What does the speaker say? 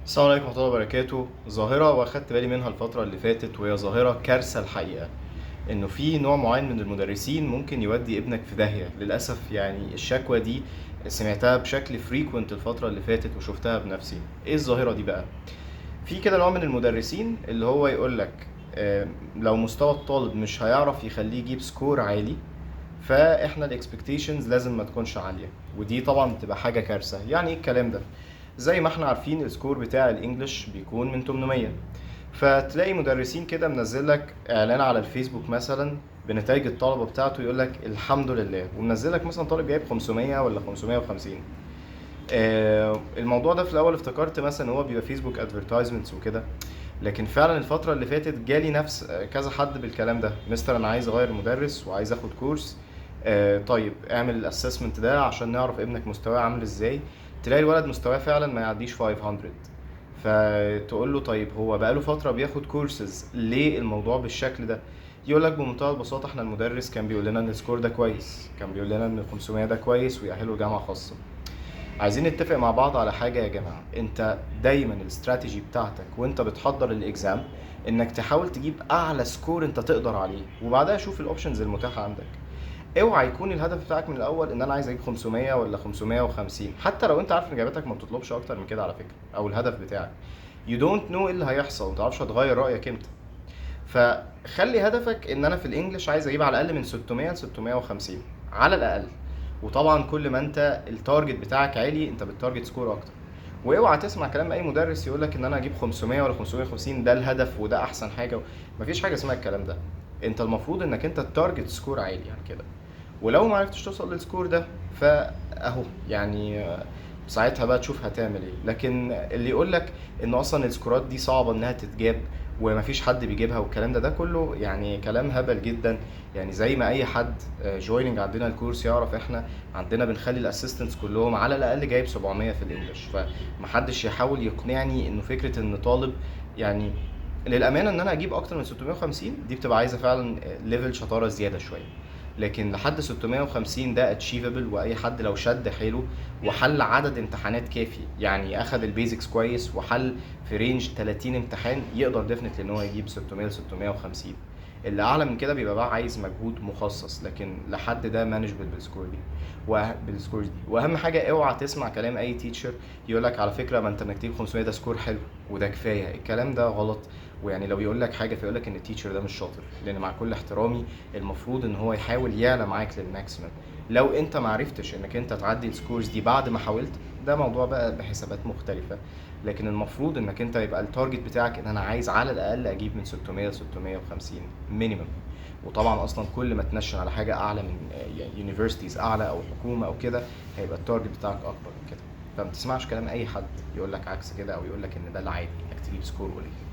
السلام عليكم ورحمة الله وبركاته. ظاهرة واخدت بالي منها الفترة اللي فاتت، وهي ظاهرة كارثة الحقيقة، انه في نوع معين من المدرسين ممكن يودي ابنك في داهية للأسف. يعني الشكوى دي سمعتها بشكل frequent الفترة اللي فاتت وشفتها بنفسي. ايه الظاهرة دي بقى؟ في كده نوع من المدرسين اللي هو يقولك لو مستوى الطالب مش هيعرف يخليه يجيب score عالي، فاحنا ال expectations لازم ما تكونش عاليه، ودي طبعا بتبقى حاجة كارثة. يعني ايه الكلام ده؟ زي ما احنا عارفين ال score بتاع ال English بيكون من 800، فتلاقي مدرسين كده منزل لك اعلان على الفيسبوك مثلا بنتائج الطلبة بتاعته، يقول لك الحمد لله، ومنزل لك مثلا طالب جايب 500 ولا 550. الموضوع ده في الاول افتكرت مثلا هو بيبقى فيسبوك advertisements وكده، لكن فعلا الفترة اللي فاتت جالي نفس كذا حد بالكلام ده: مستر انا عايز اغير مدرس وعايز اخد course. طيب اعمل ال assessment ده عشان نعرف ابنك مستواه عامل ازاي. تلاقي الولد مستواه فعلا ما يعديش 500، فتقول له طيب هو بقاله فترة بياخد كورسز، ليه الموضوع بالشكل ده؟ يقول لك بمنتهى البساطة احنا المدرس كان بيقول لنا ان ال score ده كويس، كان بيقول لنا ان 500 ده كويس ويأهله جامعة خاصة. عايزين نتفق مع بعض على حاجة يا جماعة: انت دايما الاستراتيجي بتاعتك وانت بتحضر ال exam انك تحاول تجيب اعلى score انت تقدر عليه، وبعدها شوف ال options المتاحة عندك. اوعى يكون الهدف بتاعك من الاول ان انا عايز اجيب 500 ولا 550، حتى لو انت عارف ان اجابتك ما بتطلبش اكتر من كده على فكرة، او الهدف بتاعك you don't know ايه اللي هيحصل، ما تعرفش هتغير رايك امتى. فخلي هدفك ان انا في ال English عايز اجيب على الاقل من 600 ل 650 على الاقل. وطبعا كل ما انت ال target بتاعك عالي انت بت target score اكتر. واوعى تسمع كلام اي مدرس يقول لك ان انا اجيب 500 ولا 550 ده الهدف وده احسن حاجة، مفيش حاجة اسمها الكلام ده. انت المفروض انك انت ال target score عالي يعني كده، ولو ما عرفتش توصل لل score ده فاهو يعني ساعتها بقى تشوف هتعمل ايه. لكن اللي يقول لك ان اصلا ال scoreات دي صعبة انها تتجاب ومفيش حد بيجيبها والكلام ده، ده كله يعني كلام هبل جدا. يعني زي ما اي حد joining عندنا ال course يعرف، احنا عندنا بنخلي ال assistants كلهم على الاقل جايب 700 في ال English، فمحدش يحاول يقنعني انه فكرة ان طالب يعني للامانة ان انا اجيب اكتر من 650 دي بتبقى عايزه فعلا level شطارة زيادة شوية، لكن لحد 650 ده achievable. واي حد لو شد حيله وحل عدد امتحانات كافي، يعني اخذ ال basics كويس وحل في range 30 امتحان، يقدر definitely ان هو يجيب 600 ل 650. اللي اعلى من كده بيبقى بقى عايز مجهود مخصص، لكن لحد ده manageable بال score دي وبال scores دي. واهم حاجة اوعى تسمع كلام اي teacher يقول لك على فكرة ما انت انك تجيب 500 ده score حلو وده كفاية، الكلام ده غلط. ويعني لو يقول لك حاجة فيقول لك ان ال teacher ده مش شاطر، لان مع كل احترامي المفروض ان هو يحاول يعلى معاك لل maximum. لو انت ما عرفتش انك انت تعدي ال scores دي بعد ما حاولت، ده موضوع بقى بحسابات مختلفة، لكن المفروض انك انت يبقى ال target بتاعك ان انا عايز على الاقل اجيب من 600 ل 650 minimum. وطبعا اصلا كل ما تنشن على حاجة اعلى من universities اعلى او حكومة او كده، هيبقى ال target بتاعك اكبر من كده. فما تسمعش كلام اي حد يقول لك عكس كده او يقول لك ان ده العادي انك تجيب score قليل.